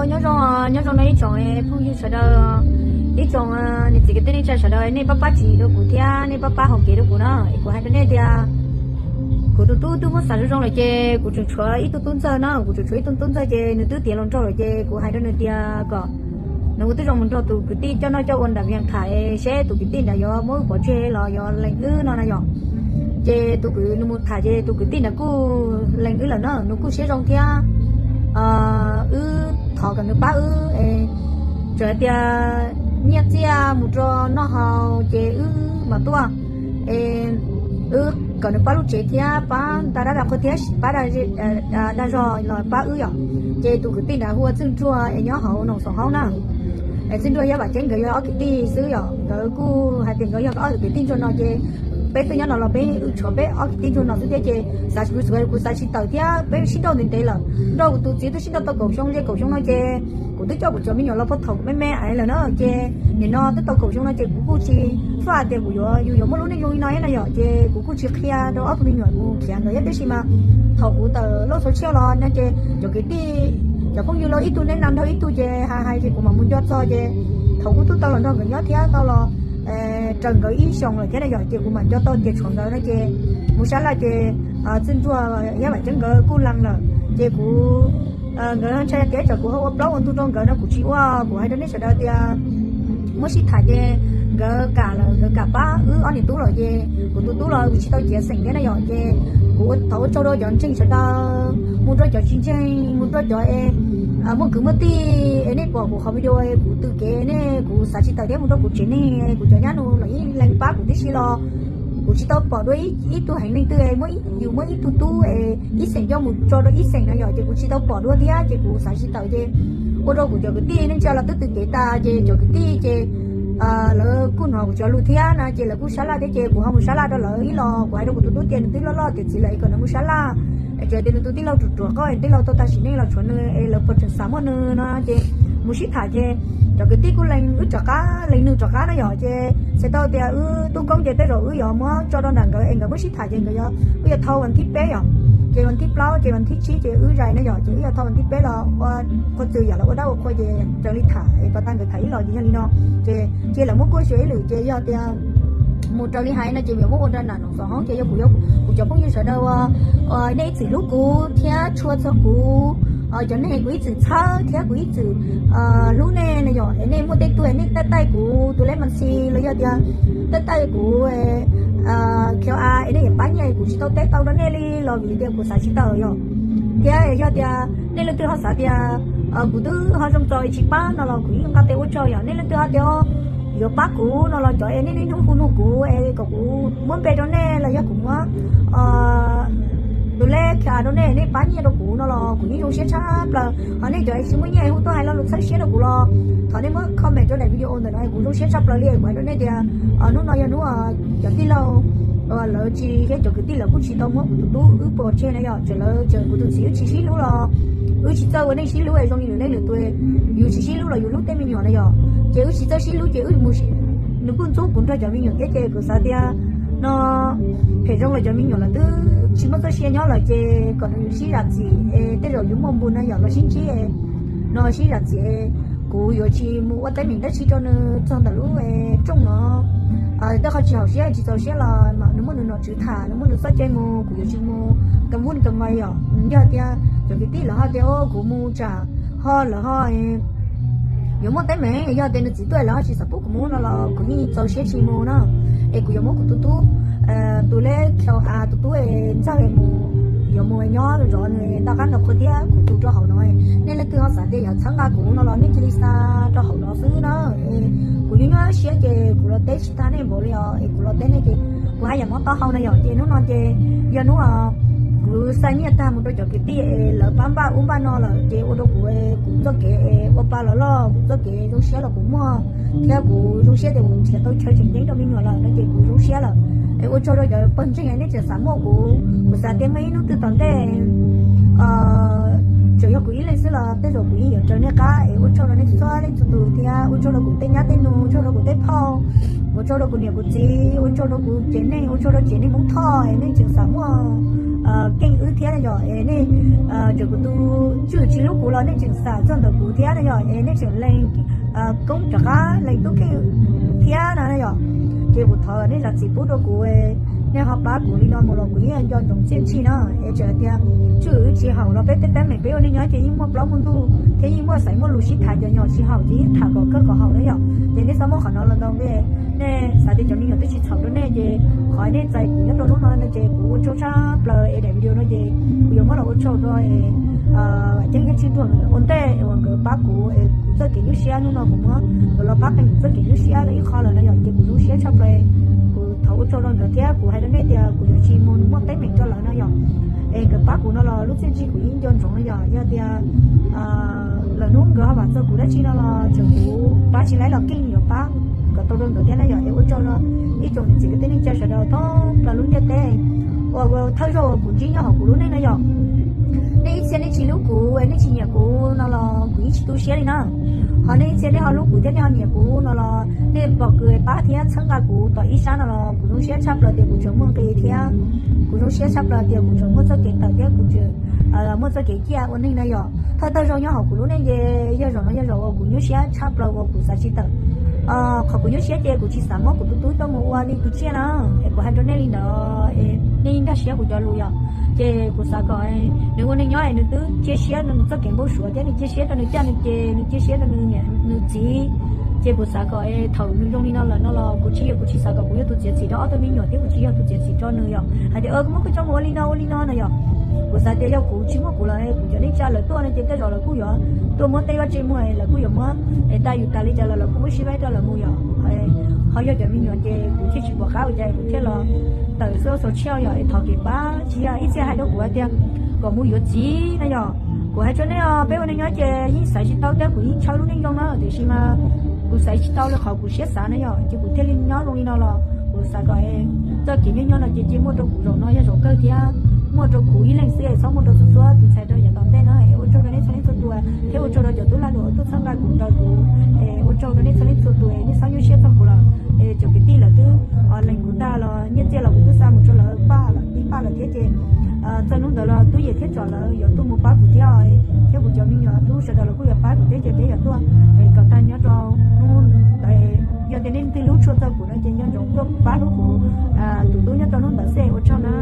Nyob zoo, nyob zoo no ib tsoom phooj ywg sawv daws, ib tsoom niam txiv kwv tij neej tsa sawv daws, nej pab pab tsis rau kuv thiab nej pab pab hauv kev rau kuv na. Es kuv hais rau nej tias kuv tus tub twb muab xav zoo zoo lawm ces kuv tseem tshuav ib tug tub ntxawg na, kuv tseem tshuav ib tug tub ntxawg ces nws twb tiav hluas nraug lawm ces kuv hais rau nws tias kom nws ua tib zoo mus nrog tus kwv tij coj noj coj ua nram Vias Kham seb tus kwv tij nrad yuav muab wb pov tseg los yuav lees wb no na yom. Ces tus kwv nws mus tham ces tus kwv tij nrad kuj lees wb lawm na, nws kuj siab zoo thiab. Wb thov kom nws pab wb, txawm hais tias nyiaj txiaj mus rau noj haus ces wb mam tuaj. Es wb kom nws pab lub tsev thiab pab nta dab qhua thiab pab dag zog los pab wb yom. Ces tus kwv tij nrad hu ua Txwj Ntsuag es nyob hauv Noom Xoom Hoob na. Es Txwj Ntsuag thiab Vam Ceeb nkawd yog ob kwv tij xwb yom, nkawd kuj hais tias nkawd yog ob kwv tij ntsuag no ces peb twb nyob no los peb wb tshuav peb ob kwv tij ntsuag no xwb thiab ces xav tsis, kuv xav tsis tawm thiab peb sib nrauj ntev ntev lawm. Nrauj kuv tus txiv twb sib nrauj tau kaum xyoo, ze kaum xyoo no ces kuv twb coj kuv cov me nyuam los puag thaum me me aiv lawm na ces nim no twb tau kaum xyoo no ces kuv kuj tsis faj tias kuv yuav, yus yuav muaj lub neej zoo li no thiab na yom, ces kuv kuj tsis qhia rau ob tug me nyuam mus khiav nkawd thiab. Tab sis mas thaum kuv tawm loj txhua tshiab los no ces cov kwv tij, cov phooj ywg los ib tug neb na nrog ib tug ces hais hais ces kuv mam mus nco txog ces thaum kuv twb tau los nrog nkawd nyob thiab tau los raws nkawd ib xyoos lawm thiab na yom, ces kuv mam nco tau tias tshuav nkawd no ces mus sab laj ces Txwj Ntsuag thiab Vam Ceeb nkawd kuj lees lawm ces kuv, nkawd ntshai tias tsam kuv ho ua plaub ua ntug rau nkawd no kuv tsis ua. Kuv hais rau nej sawv daws tias muab sib tham ces nkawd kam lawm, nkawd kam pab wb ob niam tub lawm ces kuv tus tub los kuv tsis tau ciav xeem thiab na yom, ces kuv thov ua tsaug rau cov ntseeg sawv daws, mus rau cov tsis ntseeg, mus rau cov muaj kwv muaj tij es nej pom kuv qhov video kuv tw kev nej kuv xav tsis tawm thiab mus rau kuv tsev neeg kuv cov nyab nus los yeej lees pab kuv tib si los kuv tsis tau pom dua ib tug heev neeg twg es yus muab ib tug tub es ib xeem coj mus tso rau ib xeem no yom, ces kuv tsis tau pom dua thiab ces kuv xav tsis tawm ces ua rau kuv cov kwv tij neej tsa los twb tw kev tas ces cov kwv tij ces lawv kuj hnov kuv cov lus thiab na ces lawv kuj sab laj thiab ces kuv ho mus sab laj rau lawv ib los kuv hais rau kuv tus tub tias nws twb loj loj tiav txiv lawm es kom nws mus sab laj, txawm tias nws tus tij laug ruam ruam qoj es tij laug tau tag sim neej los tshuav nws es lawv puas tseem xav muaj nws no ces mus sib tham ces cov kwv tij kuj lees wb rov qab, lees nws rov qab no yom, ces txhais tau tias wb tub koob ces tej zaum wb yuav muab tso rau nram nkawd es nkawd muab sib tham ces nkawd yuav, wb yuav thau vas thib peb yom, ces vas thib plaub ces vas thib tsib ces wb zais no yom, ces wb yuav thau vas thib peb los ua qhua txwm yom, los ua dab ua qhua ces raws li tham es pas tag nkawd tham ib los ces yog li no, ces cia lawv muab kuaj xyuas ib lwm ces yog tias mus raws li hais no ces yuav muab ua rau nram Noom Xoom Hoob ces yog kuv, kuv cov phooj ywg sawv daws uas nej ib txwm hlub kuv thiab tshua txog kuv, cov neeg kuv ib txwm txhawb thiab kuv ib txwm hlub nej no yom, es nej muaj tej tug nej taij taij kuv tus lej mas xi los yog tias taij taij kuv qhia a es nej yuav pab nyiaj kuv tsis tau teb tau rau nej li los vim tias kuv xav tsis tawm yom, thiab yog tias nej leej twg ho xav tias kuv twb ho zoo txaus tsis pab no los kuv yeej nqa tes ua tsaug yom, nej leej twg ho tias yuav pab kuv no los cov es nej niaj hnub hu nug kuv es kom kuv muab npe rau nej los yog kuv muab tus lej qhia rau nej, nej pab nyiaj rau kuv no los kuv yeej zoo siab tshaj plaws. Ho nej cov tsis muaj nyiaj hu tuaj hais lo lus txhawb siab rau kuv los thov nej muab comment rau daim video ntawm no, kuv zoo siab tshaj plaws li. Kuv hais rau nej tias hnub no yog hnub cov tij laug lawv tsis, thiab cov kwv tij lawv kuj tsis tau muab kuv tus tub wb pov tseg na yom, txawm lawv, txawm kuv tus txiv wb tsis sib hlub los wb tsis txawj ua neej sib hlub es zoo li lwm leej lwm tus, yus tsis sib hlub los yus hlub tej me nyuam na yom, ces wb tsis txawj sib hlub ces wb mus, nws kuj ntxub kuv nrog cov me nyuam thiab ces kuv xav tias no phem zoo los cov me nyuam lawv twb tsis muaj txoj sia nyob lawm ces kom nws sib zam txim es tej zaum yuav muaj npu na yom, los sib ntsib no sib zam txim. Kuv yuav tsis mus ua teeb meem dab tsi rau nws txog ntawm lub rooj no. Tej qhov tsis haum siab tsis txaus siab los nws muaj nws nom tswv tham, nws muaj nws txoj cai mus, kuv yuav tsis mus kam vub kam vais yom. Yog tias cov kwv tij lawv ho tias kuv mus tsam ho lawv ho yuav muaj teeb meem, yog tias nws txiv tuaj lawv ho tsis xav pub kuv mus no los kuv yeej txaus siab tsis mus na. Es kuv yuav muab kuv tus tub, tus lej kha a tus tub es ntxawg mus, yuav mus nyob zov nws nta qab nta qhua thiab kuv tus rau hauv no. Nej leej twg ho xav tias yog txhawb nqa kuv no los nej cia li xa rau hauv no xwb na. Kuv nyob nyob siab ces kuv los teb tsis tag nej npaum li os, es kuv los teb nej ces kuv haj yam mob taub hau na yom. Ces hnub no ces yog hnub kuv xa nyiaj tag mus rau cov kwv tij es lawv pab npaj ub npaj no lawm ces ua rau kuv, kuv txoj kev es ua pa los loj, kuv txoj kev zoo siab los kuv muaj, thiab kuv zoo siab tias kuv nrhiav tau chaw tseem ceeb rau me nyuam lawm no ces kuv zoo siab lawm. Es ua tsaug rau cov pawg ntseeg nej tseem xav muaj kuv, kuv xav tias muaj ib hnub twg tom ntej tseem yog kuv ib leeg xwb los tej zaum kuv yeej yuav raws nej qab. Es ua tsaug rau nej txhua leej txhua tus thiab ua tsaug rau kuv tej nyab tej nus, ua tsaug rau kuv tej phauj, Ua tsaug rau kuv niam kuv txiv, ua tsaug rau kuv tsev neeg, ua tsaug rau tsev neeg Hmoob Thoj es nej tseem xam muaj keej wb thiab na yom. Es nej, txawm kuv tus tswv tsis hlub kuv los nej tseem xam txog ntawm kuv thiab na yom. Es nej tseem lees koob rov qab lees tub keej thiab na yom. Ces kuv thov nej zam txim pub rau kuv, nej ho pab kuv li no mus los kuv yeej nco ntsoov txiaj ntsig na. Es txawm hais tias tswv tsis haum los peb tej teeb meem peb ua neej nyob ces yeej muaj plaub muaj ntug thiab yeej muaj xaiv muaj lus sib tham, cov nyom tsis haum ces yeej tham kom kawg kom haum na yom. Ces nej txhob muab qhov no los ntau nej xav tias cov me nyuam twb tsis txhaum rau nej ces qhov nej txais kuv nyob rau hnub no no ces kuv ua tsaug tshaj plaws es daim video no ces kuv yuav muab los ua tsaug rau Ceeb thiab Tswb Nruag ua ntej uas nkawd pab kuv es kuv txoj kev nyuaj siab hnub no kuv muab nkawd los pab qee kuv txoj kev nyuaj siab ib qho lawm no yom. Ces kuv zoo siab tshaj plaws, kuv thov ua tsaug rau nkawd thiab kuv hais rau nej tias kuv yuav tsis mus muaj teeb meem rau lawv no yom. Es nkawd pab kuv no los lub txiaj ntsig kuv yeej nco ntsoov no yom. Yog tias lwm hnub nkawd ho vam txog kuv dab tsi no los tseem kuv pab tsis laib los keej yuav pab kom tau rau nkawd thiab na yom. Es ua tsaug rau ib tsoom niam txiv kwv tij neej tsa sawv daws thoob plaws lub ntiaj teb uas thawj zaug uas kuv ntsib nyob hauv kuv lub neej na yom. Nej ib txhia nej tsis hlub kuv, nej tsis nyiam kuv no los kuv yeej tsis tu siab li na. Ho nej ib txhia nej ho hlub kuv thiab nej ho nyiam kuv no los nej pom kws pab thiab txhawb nqa kuv tom ib sab no los kuv zoo siab tshaj plaws tias kuv tseem muaj nqi thiab kuv zoo siab tshaj plaws tias kuv tseem muaj txoj kev tawm thiab kuv tseem muaj txoj kev ciaj ua neej na yom. Thawj thawj zaug nyob hauv kuv lub neej ces yog zaum no yog zaum uas kuv nyuaj siab tshaj plaws uas kuv xav tsis tawm. Qhov kuv nyuaj siab ces kuv tsis xav muab kuv tus tub coj mus ua li tus tsiaj na. Es kuv hais rau nej li ntawd, nej yeej nkag siab kuv cov lus yom. Ces kuv xav kom nws ua neej nyob es nws twb cia siab rau nws txoj kev npau suav thiab nws cia siab rau nws caj nws ces nws cia siab rau nws niam nws txiv. Ces kuv xav kom thaum nws zoo li no lawm no los kuv tsis yog, kuv tsis xav kom kuv yog tus txiav txim rau ob tug me nyuam thiab kuv tsis yog tus txiav txim rau nws yom. Hais tias koj muab koj coj mus ua li no ua li no no yom. Kuv xav tias yog kuv tsis muaj kuv lawm, kuv cov neej tsa lawv tuaj no ces tej zaum lawv kuj yuav tuaj muab tej vaj tse muag, lawv kuj yuav muab, es tas yus tas li cas los lawv kuj muab sib faib rau lawv mus yom. Ho yog cov me nyuam ces kuv thiaj tsis pom qab ua cas kuv thiaj los tawm xub xaus tshiab yom. Es thov kev pab tsis yog ib txhia hais rau kuv hais tias kom mus yuav txiv na yom. Kuv hais rau nej os, peb ua neej nyob ces yeej xaiv tsis tau thiab kuv yeej ntshaw lub neej zoo na, tiam sis mas kuv xaiv tsis tau li qhov kuv siab xav na yom, ces kuv thiaj li nyob zoo li no los kuv xav kom txoj kev nyob nyob no ces cia muaj rau kuv zaum no yog zaum kawg thiab muaj rau kuv ib leeg xwb, txhob muaj rau txhua txhua tus ntxhais rau yav tom ntej na. Ua tsaug rau nej txhua leej txhua tus thiab ua tsaug rau cov tub lag luam tuaj txhawb nqa kuv ntawd kuv. Ua tsaug rau nej txhua leej txhua tus, nej txhob nyuaj siab txog kuv lawm. Cov kwv tij lawv twb lees kuv tag los nyiaj txiaj los kuv twb xa mus rau lawv paj lawm ib paj lawm thiab ces txog hnub ntawd los tub yem thiab tsom lawv yuav tuaj mus pab kuv thiab, thiab kuv cov me nyuam tub sawv daws los kuj yuav pab kuv thiab ces peb yuav tuaj kom tag nyob rau hnub ntawd. Yog tias nej twg hlub tshua txog kuv no ces nco ntsoov tuaj pab hlub kuv tus tub nyob rau hnub ntawd xwb, ua tsaug na.